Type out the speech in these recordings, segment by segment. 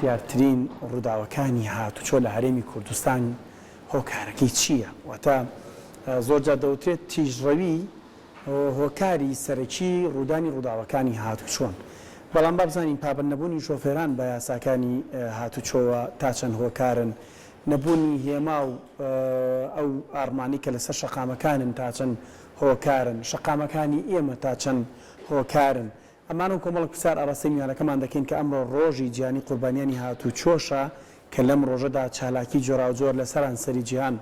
دیارترین ڕووداوەکانی هاتوچۆ لە هەرێمی کوردستان هۆکارەکەی چییە؟ واتە زۆرجار دەوترێت تیژڕەوی هۆکاری سەرەکی ڕوودانی ڕووداوەکانی هاتوچۆن، بەڵام با بزانین پابەندنەبوونی شۆفێران بە یاساکانی هاتوچۆوە تا چەند هۆکارن، نەبوونی هێما و ئەو ئاڕمانەی کە لەسەر شەقامەکانن تا چەند هۆکارن، شەقامەکانی ئێمە تا چەند هۆکارن؟ ئەمانە و کۆمەڵێک پرسیار ئاراستەی میوانەکەمان دەکەین کە ئەمڕۆ ڕۆژی جیهانی قوربانیانی هاتوچۆشە کە لەم ڕۆژەدا چالاکی جۆراوجۆر لە سەرانسەری جیهان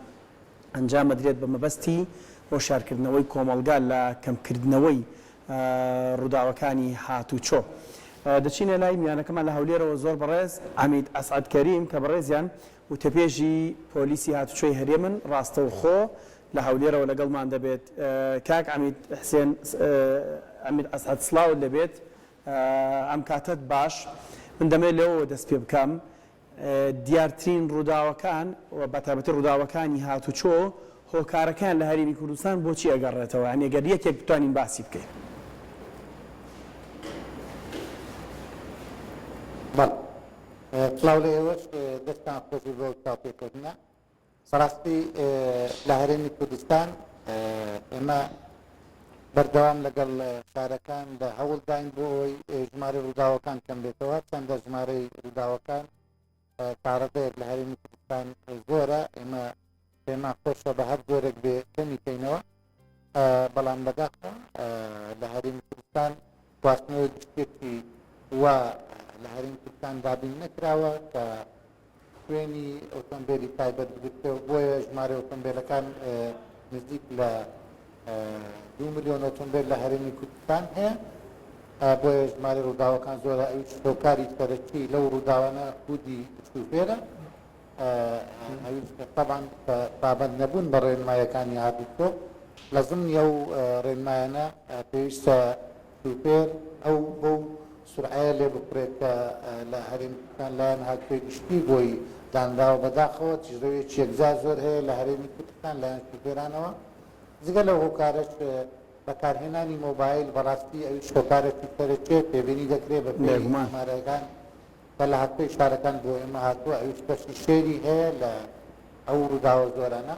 ئەنجام ئەدرێت بە مەبەستی هۆشیارکردنەوەی کۆمەڵگا لە کەمکردنەوەی ڕووداوەکانی هاتوچۆ. دەچینە لای میوانەکەمان لە هەولێرەوە زۆر بەڕێز عەمید ئەسعەد کەریم کە بەڕێزیان وتەبێژی پۆلیسی هاتوچۆی هەرێمن ڕاستەوخۆ لە هەولێرەوە لەگەڵمان دەبێت. کاک عەمید حسێن عەمید ئەسعەد سڵاوت لێبێت ئەم کاتەت باش. من دەمەوێت لەوەوە دەست پێ بکەم دیارترین ڕووداوەکان و بەتایبەتی ڕووداوەکانی هاتوچۆ هۆکارەکەیان لە هەرێمی کوردستان بۆچی ئەگەڕێتەوە یانی گەر یەکێک بتوانین باسی بکەین. بەڵێ سڵاو لە ئێوەش دەستتان خۆشبێت بۆ چاوپێکەوتنە. بەڕاستی لە هەرێمی کوردستان ئێمە بەردەوام لەگەڵ شارەکان لە هەوڵداین بۆ ئەوەی ژمارەی ڕووداوەکان کەم بێتەوە چەندە ژمارەی ڕووداوەکان تاڕادەیەک لە هەرێمی کوردستان زۆرە ئێمە پێمان خۆشە بە هەر جۆرێک بێ کەمی کەینەوە بەڵام بەداخەوە لە هەرێمی کوردستان گواستنەوەی گشتێکی وا لە هەرێمی کوردستان دابین نەکراوە کە شوێنی ئۆتۆمبێلی تایبەت بگرتەوە، بۆیە ژمارەی ئۆتۆمبێلەکان نزیک لە دوو ملیۆن ئۆتۆمبێل لە هەرێمی کوردستان هەیە، بۆیە ژمارەی ڕووداوەکان زۆرە، ئەویش هۆکاری سەرەکی لەو ڕووداوانە خودی شوفێرە، ئەویش تەبعەن پابەند نەبوون بە ڕێنمایەکانی هاتوچۆ، لە زمنی ئەو ڕێنمایانە پێویستە شوفێر ئەو بەو سورعەیە لێ بخورێت کە لە هەرێمی کوردستان لایەن هاتووی گشتی بۆی دانراوە، بەداخەوە تیژڕەویەکی یەکجار زۆر هەیە لە هەرێمی کوردستان لایەن شوفێرانەوە، جگە لەو هۆکارەش بەکارهێنانی مۆبایل بەڕاستی ئەویش هۆکارێکی سەرەکیە تێبینی دەکرێت بەپێی بێگومان. ئامارەکان کە لە هاتووی شارەکان بۆ ئێمە هاتووە ئەویش بەشی شێری هەیە لە ئەو ڕووداوە زۆرانە.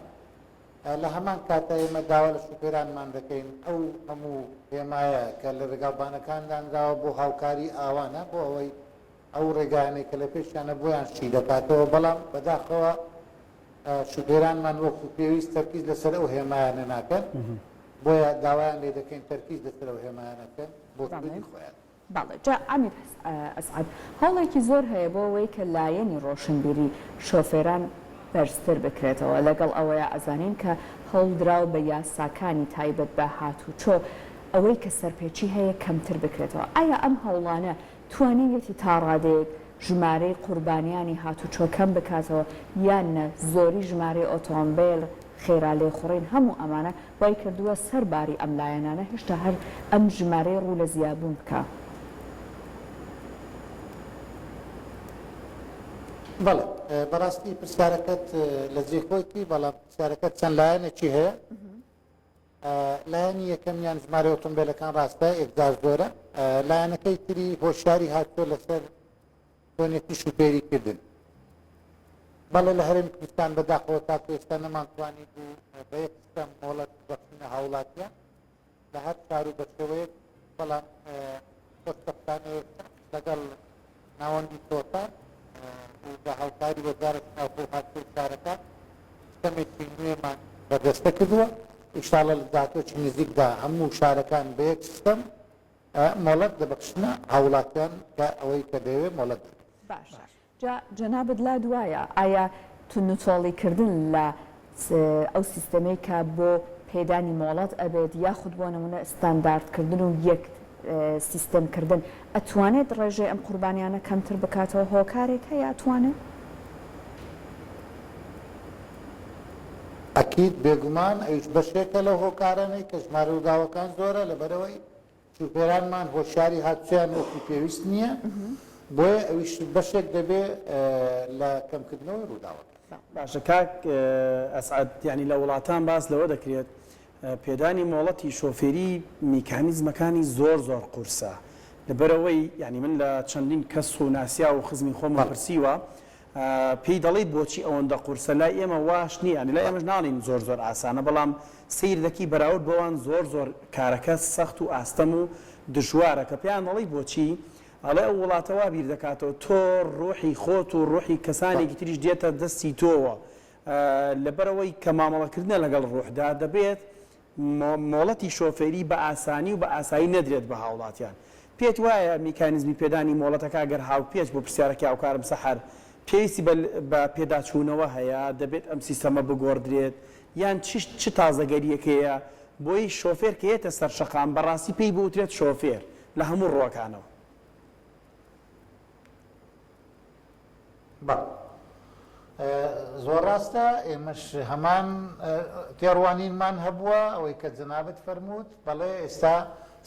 لە هەمان کاتدا ئێمە داوا لە شوفێرانمان دەکەین ئەو هەموو هێمایە کە لە ڕێگاوبانەکان دانراوە بۆ هاوکاری ئاوانە بۆ ئەوەی ئەو ڕێگایانەی کە لە پێشیانە بۆیان شی دەکاتەوە بەڵام بەداخەوە شوفێرانمان وەکو پێویست تەرکیز لەسەر ئەو هێمایانە ناکەن بۆیە داوایان لێ دەکەین تەرکیز لەسەر ئەو هێمایانە بکەن بۆ سوودی خۆیان. بەڵێ جا عەمید ئەسعەد هەوڵێکی زۆر هەیە بۆ ئەوەی کە لایەنی ڕۆشنبیری شۆفێران بەرزتر بکرێتەوە، لەگەڵ ئەوەیا ئەزانین کە هەوڵدراوە بە یاساکانی تایبەت بە هاتوچۆ ئەوەی کە سەرپێچی هەیە کەمتر بکرێتەوە، ئایا ئەم هەوڵانە توانیویەتی تا ڕادەیەک ژمارەی قوربانیانی هاتوچۆ کەم بکاتەوە یان نە زۆری ژمارەی ئۆتۆمبێل، خێرا لێخوڕین هەموو ئەمانە وای کردووە سەر باری ئەم لایەنانە هێشتا هەر ئەم ژمارەی ڕوو لە زیابوون بکا. بەڵێ بەڕاستی پرسیارەکەت لە جێی خۆیتی بەڵام پرسیارەکەت چەند لایەنێکی هەیە لایەنی یەکەمیان ژمارە ئۆتۆمبیلەکان ڕاستە ئێکجار زۆرە لایەنەکەی تری هۆشیاری هاتووە لەسەر چۆنیەتی شوفێری کردن. بەڵێ لە هەرێمی کوردستان بەداخەوە تاکو ئێستا نەمانتوانی بوو بە یەک سیستەم مۆڵەت ببەخشینە هاوڵاتیان لە هەر شار و بە شێوەیەک، بەڵام خۆشبەختانە ئێستا لەگەڵ ناوەندی تۆتان و بە هاوکاری وەزارەتی ناوخۆ و هاتوچۆی شارەکان سیستەمێکی نوێمان بەردەستە کردووە، ئیشاڵڵا لە داهاتووەکی نزیکدا هەموو شارەکان بە یەک سیستەم مۆڵەت دەبەخشنە هاووڵاتیان کە ئەوەی کە دەیەوێت مۆڵەت دەدرێت. باشە جا جەنابت لات وایە ئایا توندوتۆڵی کردن لە ئەو سیستەمەی کە بۆ پێدانی مۆڵەت ئەبێت یاخود بۆ نمونە ستاندارد کردن و یەک سیستەم کردن ئەتوانێت ڕێژەی ئەم قوربانیانە کەمتر بکاتەوە هۆکارێک هەیە ئەتوانێت؟ ئەکید بێگومان ئەویش بەشێکە لەو هۆکارانەی کە ژمارەی ڕووداوەکان زۆرە لەبەرئەوەی شوفێرانمان هۆشیاری هاتوچۆیان وەکو پێویست نییە، بۆیە ئەویش بەشێک دەبێ لە کەمکردنەوەی ڕووداوەکان. باشە کاک ئەسعەد یانی لە وڵاتان باس لەوە دەکرێت پێدانی مۆڵەتی شۆفێری میکانیزمەکانی زۆر زۆر قورسە. لەبەرئەوەی یانی من لە چەندین کەس و ناسیاو و خزمی خۆمم پرسیوە پێی دەڵێی بۆچی ئەوەندە قورسە لای ئێمە واش نییە یانی لای ئێمەش ناڵێین زۆر زۆر ئاسانە بەڵام سەیر دەکی بەراورد بەوان زۆر زۆر کارەکە سەخت و ئاستەم و دژوارە کە پێیان دەڵێی بۆچی ئەڵێ ئەو وڵاتە وا بیر دەکاتەوە تۆ ڕوحی خۆت و ڕوحی کەسانێکی تریش دێتە دەستی تۆوە لەبەرئەوەی کە مامەڵەکردنە لەگەڵ ڕوحدا دەبێت مۆڵەتی شۆفێری بە ئاسانی و بە ئاسایی نەدرێت بە هاوڵاتیان. پێت وایە میکانیزمی پێدانی مۆڵەتەکە گەر هاوپێچ بۆ پرسیارەکەی هاوکارم سەحەر پێویستی بە بە پێداچوونەوە هەیە، دەبێت ئەم سیستەمە بگۆڕدرێت یان چ چ تازەگەرییەک هەیە بۆی شۆفێر کە یەتە سەر شەقام بەڕاستی پێی بوترێت شۆفێر لە هەموو ڕووەکانەوە؟ بەڵێ زۆر ڕاستە ئێمەش هەمان تێڕوانینمان هەبووە ئەوەی کە جەنابت فەرمووت بەڵێ ئێستا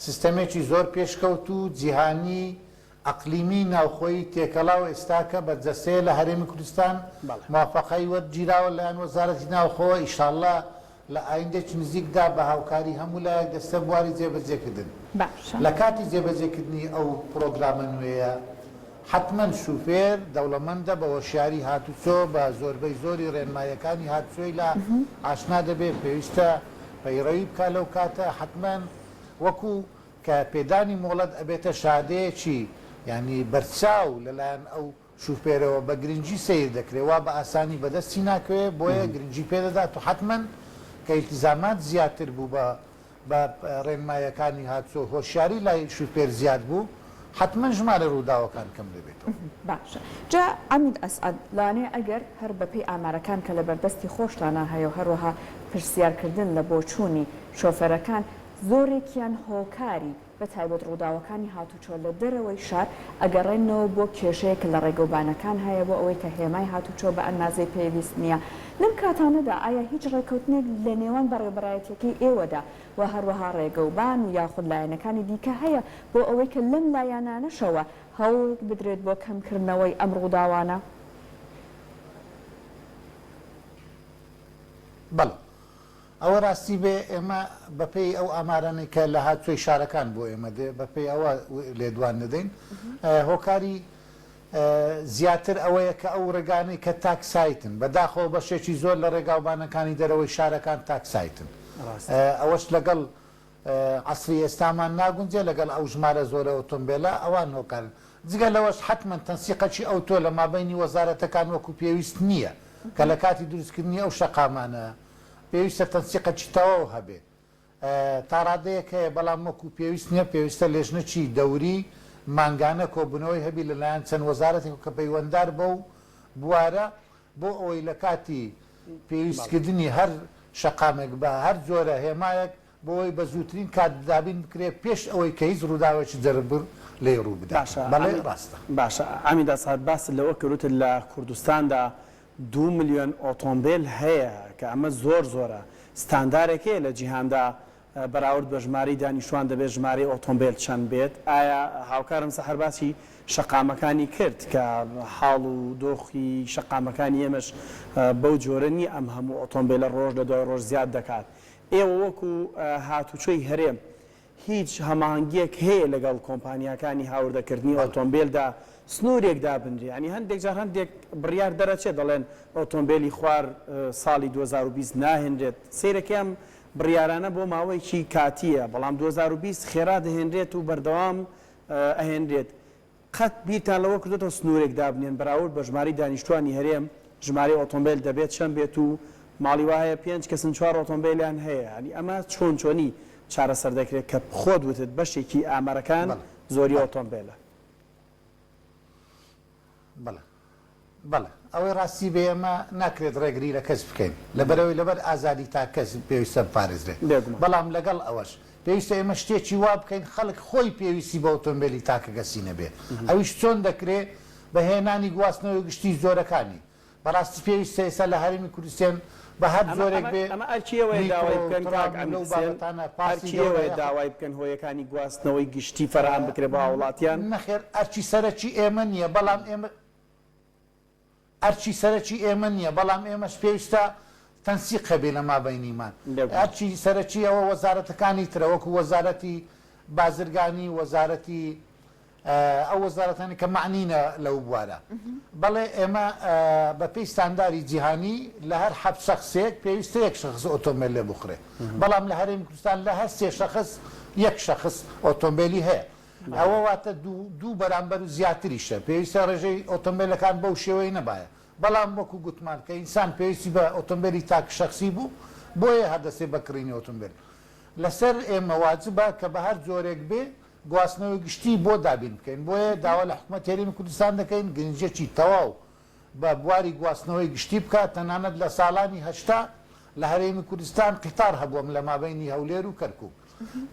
سیستەمێکی زۆر پێشکەوتوو جیهانی ئەقلیمی ناوخۆیی تێکەڵاو ئێستاکە بەرجەستەیە لە هەرێمی کوردستان موافەقەی وەرگیراوە لەلایەن وەزارەتی ناوخۆوە ئیشاڵڵا لە ئایندەکی نزیکدا بە هاوکاری هەموو لایەک دەستە بواری جێبەجێکردن. باشە. لە کاتی جێبەجێکردنی ئەو پڕۆگرامە نوێیە حەتمەن شوفێر دەوڵەمەندە بە هۆشیاری هاتوچۆ بە زۆربەی زۆری ڕێنماییەکانی هاتوچۆی لا ئاشنا دەبێ پێویستە پەیڕەوی بکا لەو کاتە حەتمەن وەکو کە پێدانی مۆڵەت ئەبێتە شادەیەکی یانی بەرچاو لەلایەن ئەو شوفێرەوە بە گرنگی سەیر دەکرێ وا بە ئاسانی بەدەستی ناکەوێ بۆیە گرنگی پێ دەدات و حەتمەن کە ئیلتیزامات زیاتر بوو بە بە ڕێنماییەکانی هاتوچۆ هۆشیاری لای شوفێر زیاد بوو حەتمەن ژمارەی ڕووداوەکان کەم دەبێتەوە. باشە جا عەمید ئەسعەد لەوانەیە ئەگەر هەر بەپێی ئامارەکان کە لەبەردەستی خۆشتانا هەیە و هەروەها پرسیارکردن لە بۆچوونی شۆفێرەکان زۆرێکیان هۆکاری بە تایبەت ڕووداوەکانی هاتوچۆ لە دەرەوەی شار ئەگەڕێننەوە بۆ کێشەیەک کە لە ڕێگەوبانەکان هەیە بۆ ئەوەی کە هێمای هاتوچۆ بە ئەندازەی پێویست نییە. لەم کاتانەدا ئایا هیچ ڕێککەوتنێک لە نێوان بەڕێوەبەرایەتییەکەی ئێوەدا و هەروەها ڕێگەوبان و یاخود لایەنەکانی دیکە هەیە بۆ ئەوەی کە لەم لایەنانەشەوە هەوڵێک بدرێت بۆ کەمکردنەوەی ئەم ڕووداوانە؟ بەڵێ. ئەوە ڕاستی بێ ئێمە بە پێی ئەو ئامارانەی کە لە هاتوچۆی شارەکان بۆ ئێمە دێ بە پێی ئەوە لێدوان دەدەین هۆکاری زیاتر ئەوەیە کە ئەو ڕێگانەی کە تاک سایتن بە داخەوە بەشێکی زۆر لە ڕێگاوبانەکانی دەرەوەی شارەکان تاک سایتن ئەوەش لەگەڵ عەسری ئێستامان ناگونجێ لەگەڵ ئەو ژمارە زۆرە ئۆتۆمبێلە، ئەوان هۆکارن. جگە لەوەش حەتمەن تەنسیقەکی ئەوتۆ لە مابەینی وەزارەتەکان وەکو پێویست نییە کە لە کاتی دروستکردنی ئەو شەقامانە پێویستە تەنسیقەکی تەواو هەبێ. تا ڕادەیەک هەیە بەڵام وەکو پێویست نییە، پێویستە لێژنەکی دەوری مانگانە کۆبوونەوەی هەبی لە لایەن چەند وەزارەتێک کە پەیوەندار بەو بوارە بۆ ئەوەی لە کاتی پێویستکردنی هەر شەقامێک بە هەر جۆرە هێمایەک بۆ ئەوەی بە زووترین کات دابین بکرێت پێش ئەوەی کە هیچ ڕووداوێکی جەرگبڕ لێی ڕوو بدات. باشە بەڵێ عەمید ڕاستە. باشە عەمید ئەسعەد باست لەوە کرد وتت لە کوردستاندا دوو ملیۆن ئۆتۆمبێل هەیە کە ئەمە زۆر زۆرە ستاندارێک هەیە لە جیهاندا بەراورد بە ژمارەی دانیشتوان دەبێت ژمارەی ئۆتۆمبێل چەند بێت؟ ئایا هاوکارم سەحەر باسی شەقامەکانی کرد کە حاڵ و دۆخی شەقامەکانی ئێمەش بەو جۆرە نییە ئەم هەموو ئۆتۆمبێلە ڕۆژ لە دوای ڕۆژ زیاد دەکات ئێوە وەکو هاتوچۆی هەرێم هیچ هەماهەنگییەک هەیە لەگەڵ کۆمپانیاکانی هاوردەکردنی ئۆتۆمبێلدا سنوورێک دابنرێ؟ یانی هەندێک جار هەندێک بڕیار دەرەچێت دەڵێن ئۆتۆمبێلی خوار ساڵی 2020 ناهێنرێت سەیرەکەی ئەم بڕیارانە بۆ ماوەیەکی کاتییە، بەڵام 2020 خێرا دەهێنرێت و بەردەوام ئەهێنرێت. قەت بیرتان لەوە کردۆتەوە سنوورێک دابنێن بەراورد بە ژمارەی دانیشتوانی هەرێم ژمارەی ئۆتۆمبێل دەبێت چەند بێت و ماڵی وا هەیە پێنج کەسن چوار ئۆتۆمبێلیان هەیە یانی ئەمە چۆن چۆنی چارەسەر دەکرێت کە خۆت وتت بەشێکی ئامارەکان بەڵێ زۆری بەڵێ ئۆتۆمبێلە. بەڵێ بەڵێ ئەوەی ڕاستی بێ ئێمە ناکرێت ڕێگری لە کەس بکەین لەبەرئەوەی لەبەر ئازادی تاک کەس پێویستە بپارێزرێت بێگومان. بەڵام لەگەڵ ئەوەش پێویستە ئێمە شتێکی وا بکەین خەڵک خۆی پێویستی بە ئۆتۆمبێلی تاکەکەسی نەبێ ئەویش چۆن دەکرێ بە هێنانی گواستنەوەی گشتی جۆرەکانی بەڕاستی پێویستە ئێستا لە هەرێمی کوردستێن بە هەر ئەمە جۆرێک ئەمە بێ ئەمە ئەرکی ئێوەیە میترۆ داوای و بکەن کاک ترام و عەمید لەو حسێن بابەتانە پاسی ئەرکی گەورە ئێوەیە یاخود داوای بکەن هۆیەکانی گواستنەوەی گشتی فەراهەم بکرێ بۆ هاوڵاتیان. نەخێر ئەرکی سەرەکی ئێمە نییە بەڵام ئێمە ئەرکی سەرەکی ئێمە نییە بەڵام ئێمەش پێویستە تەنسیق هەبێ لە مابەینیمان بێگومان. ئەرکی سەرەکی ئەوە وەزارەتەکانی ترە وەکو وەزارەتی بازرگانی وەزارەتی. ئەو وەزارەتانەی کە مەعنینە لەو بوارە. بەڵێ ئێمە بە پێی ستانداری جیهانی لە هەر حەفت شەخسێک پێویستە یەک شەخس ئۆتۆمبێل لێ بخورێ. بەڵام لە هەرێمی کوردستان لە هەر سێ شەخس یەک شەخس ئۆتۆمبێلی هەیە. ئەوە واتە دوو دوو بەرامبەر و زیاتریشە. پێویستە ڕێژەی ئۆتۆمبێلەکان بەو شێوەیە نەبایە. بەڵام وەکو گوتمان کە ئینسان پێویستی بە ئۆتۆمبێلی تاک شەخسی بوو بۆیە هەر دەستێ بە کڕینی ئۆتۆمبێل. لەسەر ئێمە واجبە کە بە هەر جۆرێک بێ گواستنەوەی گشتی بۆ دابین بکەین، بۆیە داوا لە حکومەتی هەرێمی کوردستان دەکەین گرنگییەکی تەواو بە بواری گواستنەوەی گشتی بکات، تەنانەت لە ساڵانی 80 لە هەرێمی کوردستان قیتار هەبووە لە مابەینی هەولێر و کەرکوک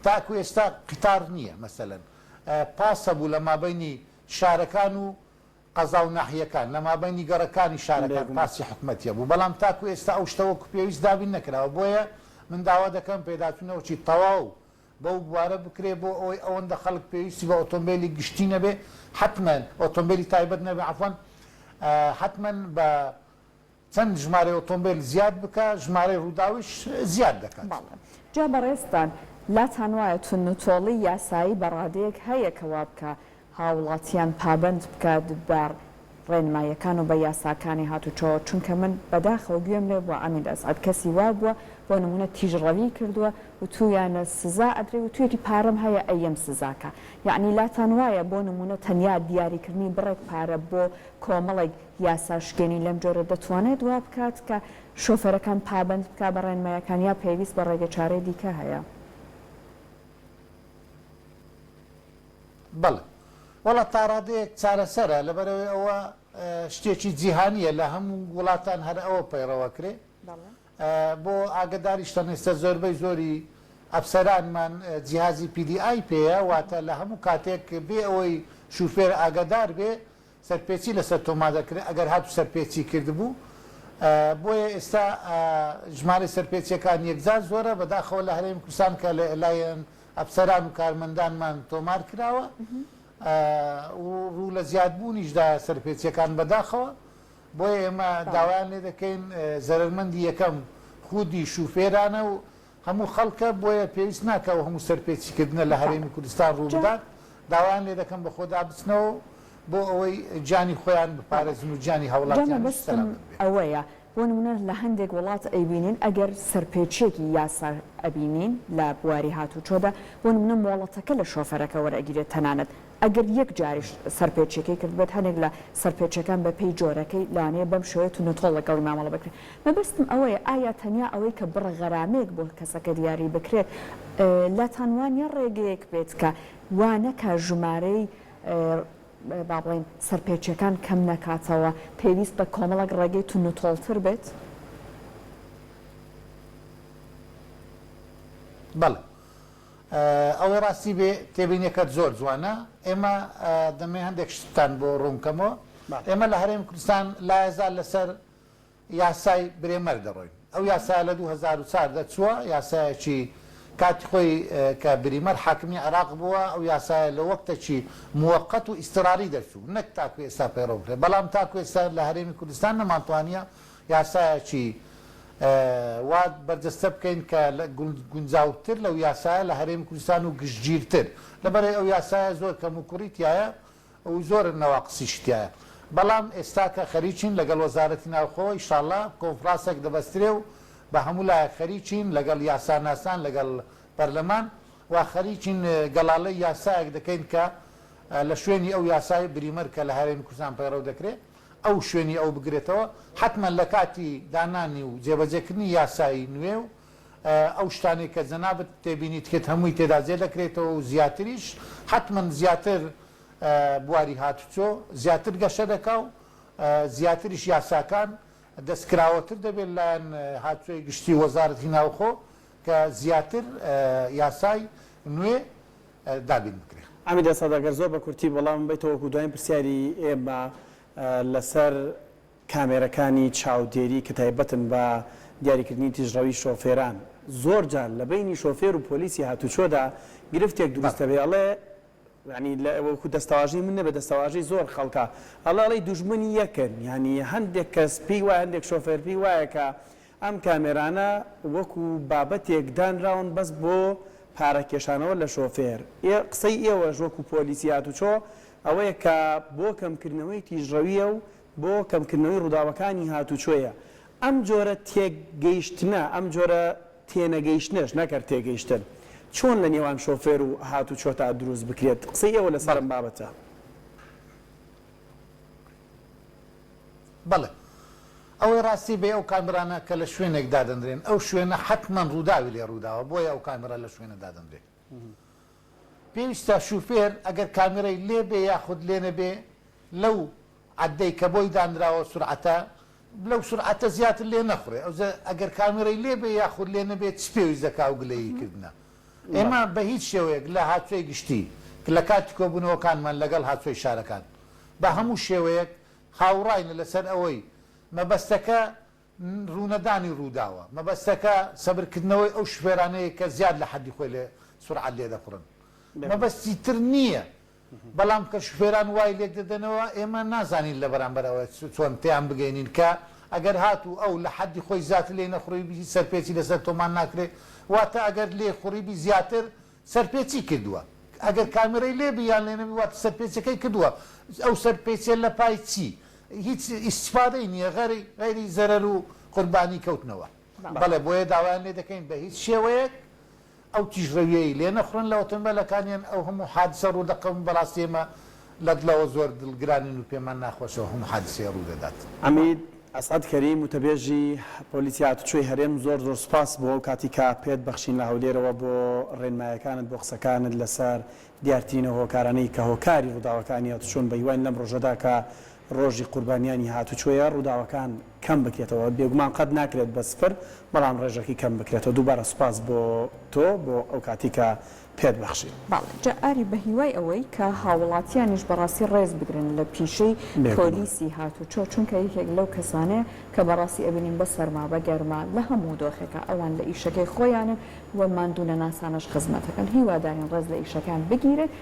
تاکو ئێستا قیتار نییە، مەسەلەن پاس هەبوو لە مابەینی شارەکان و قەزا و ناحیەکان، لە مابەینی گەڕەکانی شارەکان پاسی حکومەتی هەبوو، بەڵام تاکو ئێستا ئەو شتە وەکو پێویست دابین نەکراوە، بۆیە من داوا دەکەم پێداچوونەوەکی تەواو بەو بوارە بکرێ بۆ ئەوەی ئەوەندە خەڵک پێویستی بە ئۆتۆمبێلی گشتی نەبێ حەتمەن ئۆتۆمبێلی تایبەت نەبێ عەفوەن حەتمەن بە چەند ژمارەی ئۆتۆمبێل زیاد بکا ژمارەی ڕووداویش زیاد دەکات. بەڵێ جا بەڕێزتان لاتان وایە توندوتۆڵی یاسایی بە ڕادەیەک هەیە کە وابکا هاوڵاتیان پابەند بکات بە ڕێنماییەکان و بە یاساکانی هاتوچۆ، چونکە من بەداخەوە گوێم لێ بووە عەمید ئەسعەد کەسی وا بووە بۆ نموونە تیژڕەوی کردووە وتوویانە سزا ئەدرێ وتوویەتی پارەم هەیە ئەیەم سزاکە یەعنی لاتان وایە بۆ نموونە تەنیا دیاریکردنی بڕێک پارە بۆ کۆمەڵێک یاساشکێنی لەم جۆرە دەتوانێت وا بکات کە شۆفێرەکان پابەند بکا بە ڕێنمایەکان یا پێویست بە ڕێگەچارەی دیکە هەیە؟ بەڵێ وەڵا تاڕادەیەک چارەسەرە لەبەرئەوەی ئەوە شتێکی جیهانیە لە هەموو وڵاتان هەر ئەوە پەیڕەوەکرێ بۆ ئاگەداریشتان ئێستا زۆربەی زۆری ئەفسەرانمان جیهازی PDI پێیە واتە لە هەموو کاتێک بێ ئەوەی شوفێر ئاگەدار بێ سەرپێچی لەسەر تۆمار دەکرێت ئەگەر هاتوو سەرپێچی کردبوو بۆیە ئێستا ژمارەی سەرپێچیەکان یەکجار زۆرە بەداخەوە لە هەرێمی کوردستان کە لە لایەن ئەفسەران و کارمەندانمان تۆمار کراوە و ڕوو لە زیادبوونیشدایە سەرپێچیەکان بەداخەوە بۆیە ئێمە داوایان لێ دەکەین زەرەرمەندی یەکەم خودی شوفێرانە و هەموو خەڵکە بۆیە پێویست ناکا ئەو هەموو سەرپێچی کردنە لە هەرێمی کوردستان ڕوو بدات داوایان لێ دەکەم بەخۆدا بچنەوە بۆ ئەوەی گیانی خۆیان بپارێزن و گیانی جا هاوڵاتیانیش مەبەستم سەلامەت بێ. ئەوەیە بۆ نمونە لە هەندێک وڵات ئەیبینین ئەگەر سەرپێچیەکی یاسا ئەبینین لە بواری هاتوچۆدا بۆ نمونە مۆڵەتەکە لە شۆفەرەکە وەرئەگیرێت تەنانەت ئەگەر یەک جاریش سەرپێچیەکەی کردبێت هەنێک لە سەرپێچیەکان بە پێی جۆرەکەی لەوانەیە بەم شێوەیە توندوتۆڵ لەگەڵی مامەڵە بکرێت مەبەستم ئەوەیە ئایا تەنیا ئەوەی کە بڕە غەرامەیەک بۆ کەسەکە دیاری بکرێت لاتان وانیە ڕێگەیەک بێت کە وا نەکا ژمارەی با بڵێین سەرپێچیەکان کەم نەکاتەوە پێویست بە کۆمەڵێک ڕێگەی توندوتۆڵتر بێت؟ بەڵێ ئەوەی ڕاستی بێ تێبینیەکەت زۆر جوانە ئێمە دەمەوێ هەندێک شتتان بۆ ڕوون کەمەوە ئێمە لە هەرێمی کوردستان لایەزال لەسەر یاسای برێمەر دەڕۆین ئەو یاسایە لە 2004 دەچووە یاسایەکی کاتی خۆی کە بریمەر حاکمی عێراق بووە ئەو یاسایە لە وەکتەکی موەقەت و ئیستراری دەرچوو نەک تاکو ئێستا پەیڕەو بکرێت بەڵام تاکو ئێستا لە هەرێمی کوردستان نەمانتوانیە یاسایەکی وا بەرجەستە بکەین کە گونجاوتر لەو یاسایە لە هەرێمی کوردستان و گشتگیرتر، لەبەرئەوەی ئەو یاسایە زۆر کەموکوڕی تیایە و زۆر نەواقسیشی تیایە، بەڵام ئێستا کە خەریکین لەگەڵ وەزارەتی ناوخۆ ئیشاڵڵا کۆنفراسێک دەبەسترێ و بە هەموو لایەک خەریکین لەگەڵ یاساناسان لەگەڵ پەرلەمان وا خەریکین گەڵاڵەی یاسایەک دەکەین کە لە شوێنی ئەو یاسای بریمەر کە لە هەرێمی کوردستان پەیڕەو دەکرێ ئەو شوێنی ئەو بگرێتەوە، حەتمەن لە کاتی دانانی و جێبەجێکردنی یاسای نوێ و ئەو شتانەی کە جەنابت تێبینیت کرد هەمووی تێدا جێ دەکرێتەوە و زیاتریش، حەتمەن زیاتر بواری هاتوچۆ زیاتر گەشە دەکا و زیاتریش یاساکان دەستکراوەتر دەبێت لەلایەن هاتوچۆی گشتی و وەزارەتی ناوخۆ کە زیاتر یاسای نوێ دابین بکرێ. عەمید ئەسەد ئەگەر زۆر بە کورتی وەڵامم بەیتەوە وەکو دواین پرسیاری ئێمە لەسەر کامێرەکانی چاودێری کە تایبەتن بە دیاریکردنی تیژڕەوی شۆفێران زۆر جار لە بەینی شۆفێر و پۆلیسی هاتوچۆدا گرفتێک دروست دەبێ ئەڵێ یانی لە وەکو دەستەواژەی من نەبێ دەستەواژەی زۆر خەڵکە ئەڵێ ئەڵێی دوژمنی یەکن یانی هەندێک کەس پێی وایە هەندێک شۆفێر پێی وایە کە ئەم کامێرانە وەکو بابەتێک دانراون بەس بۆ. پارە کێشانەوە لە شۆفێر. ئێ قسەی ئێوەش وەکو پۆلیسی هاتوچۆ ئەوەیە کە بۆ کەمکردنەوەی تیژڕەوییە و بۆ کەمکردنەوەی ڕووداوەکانی هاتوچۆیە. ئەم جۆرە تێگەیشتنە، ئەم جۆرە تێنەگەیشتنەش نەک هەر تێگەیشتن، چۆن لە نێوان شۆفێر و هاتوچۆتا دروست بکرێت؟ قسەی ئێوە لەسەر بەڵێ. ئەم بابەتە. بەڵێ. ئەوەی ڕاستی بێ ئەو کامێرانە کە لە شوێنێک دادەنرێن ئەو شوێنە حەتمەن ڕووداوی لێ ڕووداوە بۆیە ئەو کامێرا لە شوێنە دادەنرێ. پێویستە شوفێر ئەگەر کامێرەی لێ بێ یاخود لێ نەبێ لەو عەدەی کە بۆی دانراوە سورعەتە لەو سورعەتە زیاتر لێ نەخوڕێ ئەوجە ئەگەر کامێرەی لێ بێ یاخود لێ نەبێ چ پێویست دەکا ئەو گلەیی کردنە ئێمە بە هیچ شێوەیەک لە هاتوچۆی گشتی لە کاتی کۆبوونەوەکانمان لەگەڵ هاتوچۆی شارەکان بە هەموو شێوەیەک هاوڕاین لەسەر ئەوەی مەبەستەکە ڕوونەدانی ڕووداوە، مەبەستەکە سەبرکردنەوەی ئەو شوفێرانەیە کە زیاد لە حەدی خۆی لێ سورعەت لێدەخوڕن، مەبەستی تر نییە، بەڵام کە شوفێران وای لێکدەدەنەوە ئێمە نازانین لە بەرامبەر ئەوە چۆن تێیان بگەینین کە ئەگەر هاتوو ئەو لە حەدی خۆی زیاتر لێی نەخوڕیبی هیچ سەرپێچی لەسەر تۆمار ناکرێ، واتە ئەگەر لێی خوڕیبی زیاتر سەرپێچی کردووە ئەگەر کامێرەی لێ بی یان لێ نەبی واتە سەرپێچیەکەی کردووە ئەو سەرپێچیە لە پای چی هیچ ئیستفادەی نیە غەری غەیری زەرەر و قوربانی کەوتنەوە بەڵێ بۆیە داوایان لێ دەکەین بە هیچ شێوەیەک ئەو تیژڕەویەی لێ نەخوڕن لە ئۆتۆمبێلەکانیان ئەو هەموو حادسە ڕوو دەقەوم بەڕاستی ئێمە لە دڵەوە زۆر دڵگرانین و پێمان ناخۆشە ئەو هەموو حادسەیە ڕوو دەدات. عەمید ئەسعەد کەریم وتەبێژی پۆلیسی هاتوچۆی هەرێم زۆر زۆر سوپاس بۆ ئەو کاتی کە پێت بەخشین لە هەولێرەوە بۆ ڕێنمایەکانت بۆ قسەکانت لەسەر دیارترین ئەو هۆکارانەی کە هۆکاری ڕووداوەکانی هاتوچۆن بەهیواین لەم ڕۆژەدا کە ڕۆژی قوربانیانی هاتوچۆیە ڕووداوەکان کەم بکرێتەوە بێگومان قەت ناکرێت بە سفر بەڵام ڕێژەکەی کەم بکرێتەوە دووبارە سوپاس بۆ تۆ بۆ ئەو کاتی کە پێت بەخشین. بەڵێ جا ئاری بە هیوای ئەوەی کە هاوڵاتیانیش بەڕاستی ڕێز بگرن لە پیشەی پۆلیسی هاتوچۆ چونکە یەکێک لەو کەسانەیە کە بەڕاستی ئەبینین بە سەرما بە گەرما لە هەموو دۆخێکا ئەوان لە ئیشەکەی خۆیانن و ماندوونەناسانەش خزمەتەکەن هیوادارین ڕێز لە ئیشەکەیان بگیرێت.